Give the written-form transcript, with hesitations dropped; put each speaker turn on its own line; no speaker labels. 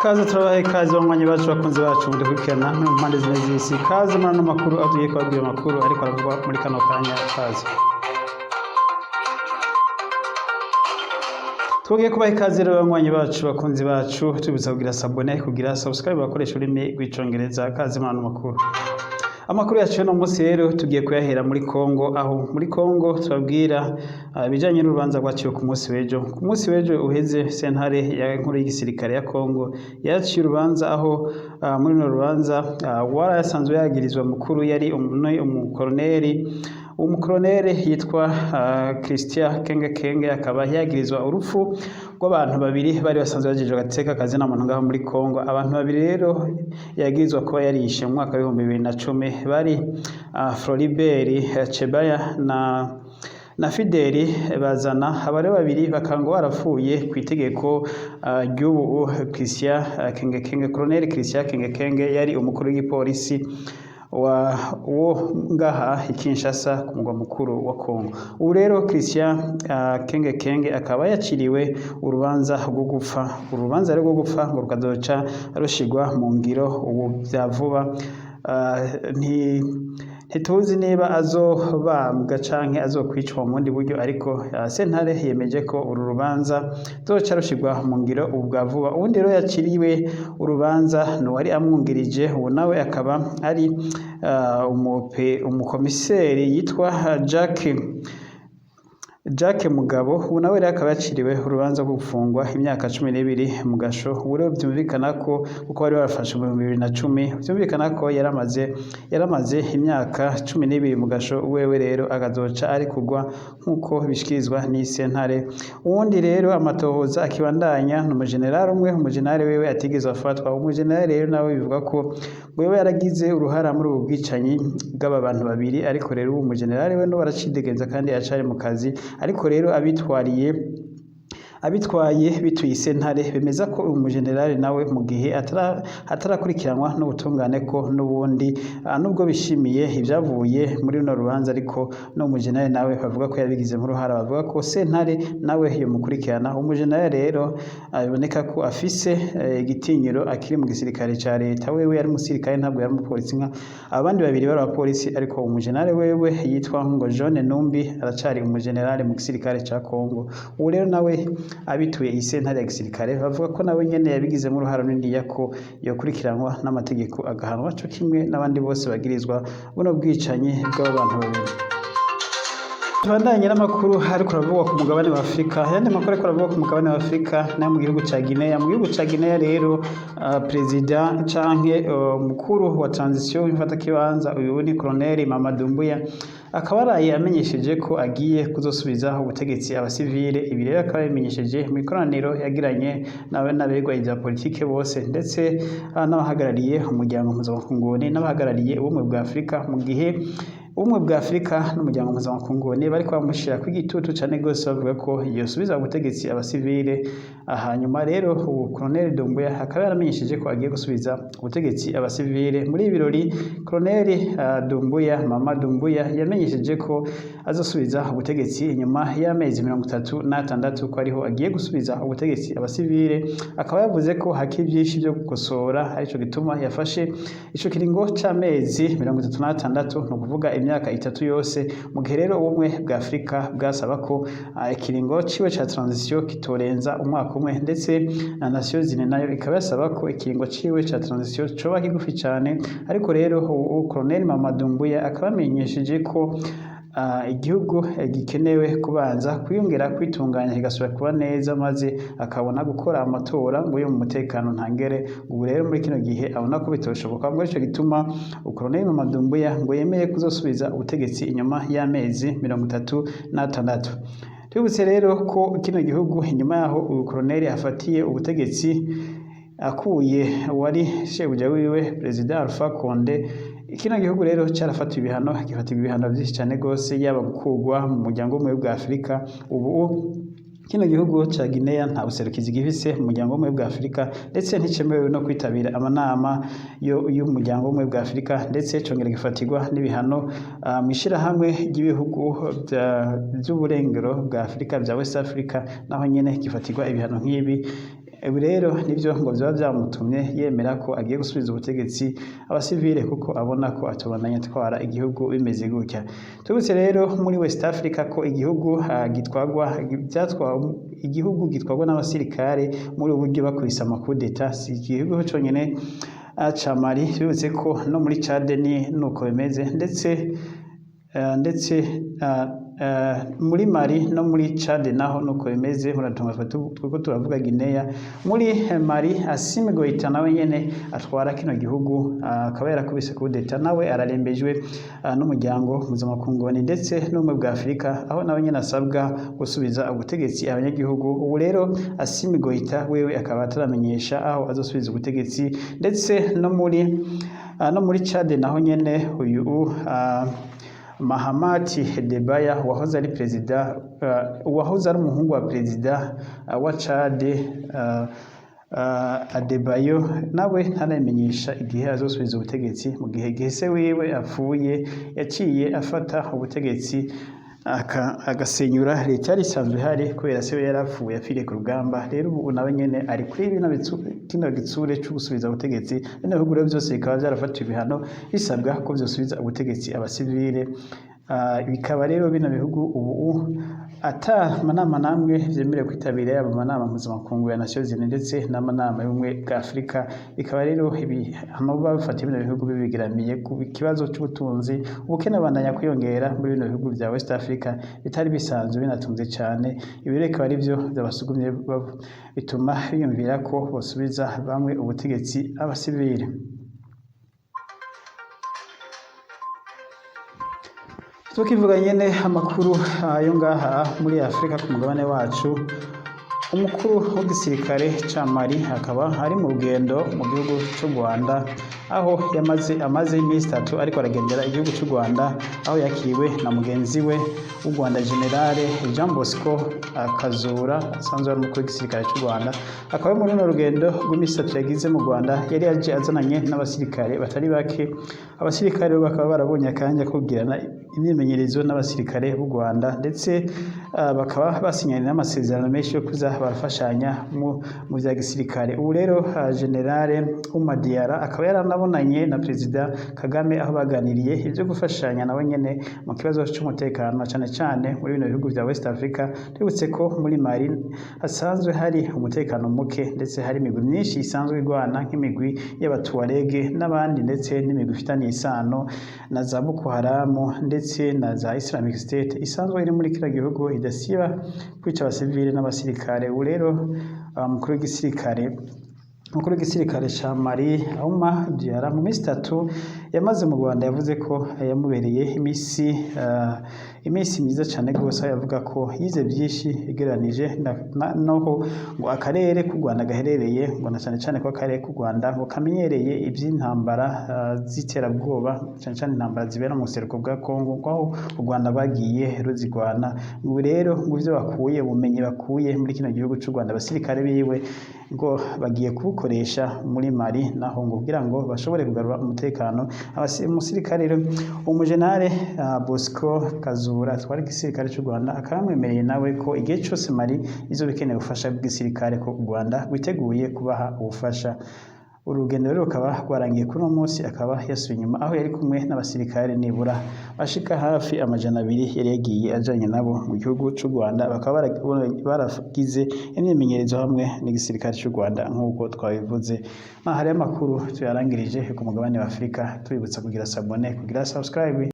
Kaze, turabaha ikaze banywanyi bacu, bakunzi bacu mudukurikirana no mu mpande zine z'isi. Kaze muri ano makuru, aho tugiye kubabwira amakuru ariko aravugwa muri kano kanya. Kaze, tugiye kubaha ikaze rero banywanyi bacu, bakunzi bacu, tubibutsa kugira s'abonner, kugira subscribe bakoresha ururimi rw'Icongereza. Kaze muri ano makuru. Amakuru yacu y'uno munsi rero tugiye kuyahera muri Kongo, aho muri Kongo tubabwira ibijanye n'urubanza rwaciwe ku munsi w'ejo. Ku munsi w'ejo uheze, sentare ya nkuru y'igisirikare ya Kongo yaciye urubanza, aho muri runo rubanza uwari asanzwe yagirizwa mukuru yari umukoroneri yitwa Christian Kenge Kenge, akaba yagirizwa urupfu rw'abantu babiri bari basanzwe bajejwe agateka kazina muntu ngaho muri Kongo. Abantu babiri rero yagirizwa kuba yarishe mu mwaka w'2010 bari Floribert Chebeya na Fideli Bazana. Aba rero babiri bakaba ngo barapfuye ku itegeko ry'ubu Christian Kenge Kenge. Colonel Christian Kenge Kenge yari umukuru w'igipolisi wa wo ngaha i Kinshasa, ku mugwa mukuru wa Kongo. Ubu rero Christian Kenge Kenge akaba yaciriwe urubanza rwo gupfa. Urubanza rwo gupfa ngo rukazoca rushigwa mu ngiro ubu vya vuba. Ntituzi niba azobambwa canke azokwicwa mu bundi buryo, ariko sentare yemeje ko uru rubanza ruzoca rushirwa mu ngiro ubu bwa vuba. Uwundi rero yaciriwe urubanza ni uwari amwungirije, uwo nawe akaba ari umukomiseri yitwa Jacques Mugabo. Ubu nawe rero akaba yaciriwe urubanza rwo gufungwa imyaka 12 mu gasho. Ubu rero vyumvikana ko, kuko bari barafashe mu 2010, vyumvikana ko yaramaze imyaka 12 mu gasho. Wewe rero akazoca arekurwa nk'uko bishikirizwa n'isentare. Uwundi rero amatohoza akibandanya ni umujenerali umwe, umujenerali wewe atigeze afatwa. Umujenerali rero nawe bivuga ko wewe yaragize uruhara muri ubu bwicanyi bw'aba bantu babiri, ariko rero uwo mujenerali we no baracidegenza kandi acari mu kazi. Ariko rero abitwaye bituye isentare bemeza ko uyu mujenerali nawe mu gihe atarakurikiranwa n'ubutungane, ko n'ubundi nubwo bishimiye ibyavuye muri runo rubanza, ariko no mujenerali nawe bavuga ko yabigizemo uruhara, bavuga ko sentare nawe yomukurikirana. Umujenerali rero biboneka ko afise igitinyiro akiri mu gisirikare ca leta. Wewe yari umusirikare, ntabwo yari umupolisi nka abandi babiri bari abapolisi, ariko umujenerali wewe yitwa ngo John Numbi aracari umujenerali mu gisirikare ca Kongo. Ubu rero nawe abituye iyi sentare ya gisirikare bavuga ko nawe nyene yabigizemo uruhara runiniya, ko yokurikiranwa n'amategeko agahanwa co kimwe n'abandi bose bagirizwa buno bwicanyi bw'abo bantu babiri. Tubandanye n'amakuru ariko aravugwa ku mugabane wa Afurika. Ayandi makuru ariko aravugwa ku mugabane wa Afurika nayo mu gihugu ca Guinea. Mu gihugu ca Guinea rero, perezida canke umukuru wa transition w'imfatakibanza, uyu ni Colonel Mamadou Doumbouya, akaba araye amenyesheje ko agiye kuzosubiza ubutegetsi abasivile. Ibi rero akaba yabimenyesheje mu ikoraniro yagiranye n'abegwa ivya politike bose, ndetse n'abahagarariye umuryango mpuzamakungu n'abahagarariye Ubumwe bwa Afurika, mu gihe Ubumwe bwa Afurika n'umuryango mpuzamakungu bariko bamushira ku igitutu cane gose, bavuga ko yosubiza ubutegetsi abasivile. Hanyuma rero ubu Colonel Doumbouya akaba yaramenyesheje ko agiye gusubiza ubutegetsi abasivile. Muri ibi birori, Colonel Doumbouya, Mama Doumbouya, yamenyesheje ko azosubiza ubutegetsi inyuma y'amezi 36, ko ariho agiye gusubiza ubutegetsi abasivile. Akaba yavuze ko hakiri vyinshi vyo gukosora, arico gituma yafashe ico kiringo c'amezi 36, ni ukuvuga imyaka 3 yose, mu gihe rero Ubumwe bwa Afurika bwasaba ko ikiringo ciwe ca transition kitorenza umwaka umwe, ndetse na Nations Unies nayo ikaba yasaba ko ikiringo ciwe ca transition coba kigufi cane. Ariko rero ubu Colonel Mamadou Doumbouya akaba amenyesheje ko igihugu gikenewe kubanza kwiyongera kwitunganya, kigasubira kuba neza, maze akabona gukora amatora ngo yo mu mutekano ntangere. Ubu rero muri kino gihe abona ko bitoshoboka, ngo arico gituma Colonel Mamadou Doumbouya ngo yemeye kuzosubiza ubutegetsi inyuma y'amezi 36. Twibutse rero ko kino gihugu, inyuma yaho uyu Colonel afatiye ubutegetsi akuye uwari shebuja wiwe, Perezida Alpha Condé, kino gihugu rero carafatiwe ibihano, gifatirwa ibihano vyinshi cane gose, yaba gukurwa mu muryango w'Ubumwe bwa Afurika. Ubu kino gihugu ca Guinea nta buserukizi gifise mu muryango w'Ubumwe bwa Afurika, ndetse nticemerewe no kwitabira amanama y'umuryango w'Ubumwe bwa Afurika, ndetse congera gifatirwa n'ibihano mw'ishirahamwe ry'ibihugu vy'uburengero bwa Afurika vya West Africa, naho nyene gifatirwa ibihano nk'ibi. Ibi rero nivyo ngo vyoba vyamutumye yemera ko agiye gusubiza ubutegetsi abasivile, kuko abona ko atobandanya atwara igihugu bimeze gutya. Tubutse rero muri West Africa ko igihugu gitwagwa vyatwa igihugu gitwagwa n'abasirikare muri ubu buryo bakubise ama coup d'état, si igihugu conyene ca Mali. Bibutse ko no muri Chad ni nuko bimeze, ndetse muri Mali no muri Chad naho nuko bimeze. Muratunga, twiko turavuga Guinea. Muri Mali, Assimi Goita nawe nyene atwara kino gihugu akaba yarakubise coup d'état, nawe ararembejwe n'umuryango mpuzamakungu ndetse n'ubumwe bwa Afurika, aho nawe nyene asabwa gusubiza ubutegetsi abanyagihugu. Ubu rero Assimi Goita wewe akaba ataramenyesha aho azosubiza ubutegetsi. Ndetse no muri Chad naho nyene, uyu Mahamat Debaya wahoze ari perezida, wahoze ari umuhungu wa perezida wa Chad, Adebayo, nawe ntaramenyesha igihe azosubiza ubutegetsi, mu gihe igihe se wiwe apfuye yaciye afata ubutegetsi agasenyura leta yari isanzwe ihari, kubera se we yarapfuye, apfiriye ku rugamba. Rero ubu nawe nyene ari kuri kino gitsure co gusubiza ubutegetsi. Bino bihugu rero byose bikaba vyarafatiwe ibihano, bisabwa ko vyosubiza ubutegetsi abasivile. Bikaba rero bino bihugu ubu ata manama namwe vyemerewe kwitabira, yaba amanama mpuzamakungu ya Nations Unies ndetse n'amanama y'ubumwe bwa Afurika. Bikaba rero ibihano bafatiye bino bihugu bibigeramiye ku kibazo c'ubutunzi. Ubukene bubandanya kwiyongera muri bino bihugu vya West Africa bitari bisanzwe binatunze cane. Ibi rero bikaba arivyo vyabasugumye, bituma biyumvira ko bosubiza bamwe ubutegetsi abasivile. Tukivuga nyene amakuru yo ngaha muri Afrika, ku mugabane wacu, umukuru w'igisirikare ca Mali akaba ari mu rugendo mu gihugu c'u Rwanda, aho yamaze amaze iminsi 3 ariko aragendera igihugu c'u Rwanda, aho yakiriwe na mugenzi we w'u Rwanda, General Jean Bosco Kazura, asanzwe ari umukuru w'igisirikare c'u Rwanda. Akaba muri runo rugendo rw'iminsi 3 yagize mu Rwanda yari yaje azananye n'abasirikare batari bake. Abasirikare bakaba barabonye akanya ko kugirana imyimenyerezo n'abasirikare b'u Rwanda, ndetse bakaba basinyanye n'amasezerano menshi yo kuza barafashanya mu vya gisirikare. Ubu rero General Oumar Diarra akaba yaranabonanye na Perezida Kagame, aho baganiriye ivyo gufashanya nawe nyene mu kibazo c'umutekano, cane cane muri bino bihugu vya West Africa. Twibutse ko muri Mali hasanzwe hari umutekano muke, ndetse hari imigwi myinshi isanzwe igwana, nk'imigwi y'abatuareg n'abandi, ndetse n'imigwi ifitaniye isano na za Boko Haram ndetse na za Islamic State isanzwe iri muri kiriya gihugu, idasiba kwica abasivile n'abasirikare. Ubu rero umukuru w'igisirikare ca Mali, Oumar Diarra, mu minsi 3 yamaze mu Rwanda yavuze ko yamubereye iminsi myiza cane gose, aho yavuga ko yize vyinshi ugereranije noho ngo akarere k'u Rwanda gaherereye, ngo na cane cane ko akarere k'u Rwanda ngo kamenyereye ivy'intambara z'iterabwoba, cane cane intambara zibera mu buseruko bwa Congo, ngo aho u Rwanda bagiye ruzigwana. Ngo rero ngo ivyo bakuye, ubumenyi bakuye muri kino gihugu c'u Rwanda, abasirikare biwe ngo bagiye kubukoresha muri Mali naho, ngo kugira ngo bashobore kugarura umutekano. Umusirikare rero, umujenale Bosco Kazura atwara igisirikare c'u Rwanda, akaba yamwemereye nawe ko igihe cose Mali izoba ikeneye ubufasha bw'igisirikare, ko u Rwanda rwiteguye kubaha ubufasha. Urugendo rero rukaba rwarangiye kuri uno munsi, akaba yasubiye inyuma, aho yari kumwe n'abasirikare nibura bashika hafi 200 yari yagiye ajanye nabo mu gihugu c'u Rwanda, bakaba baragize imyimenyerezo hamwe n'igisirikare c'u Rwanda nk'uko twabivuze. Aha hariho amakuru tuyarangirije ku mugabane wa Afurika, tubibutsa kugira s'abonner, kugira subscribe.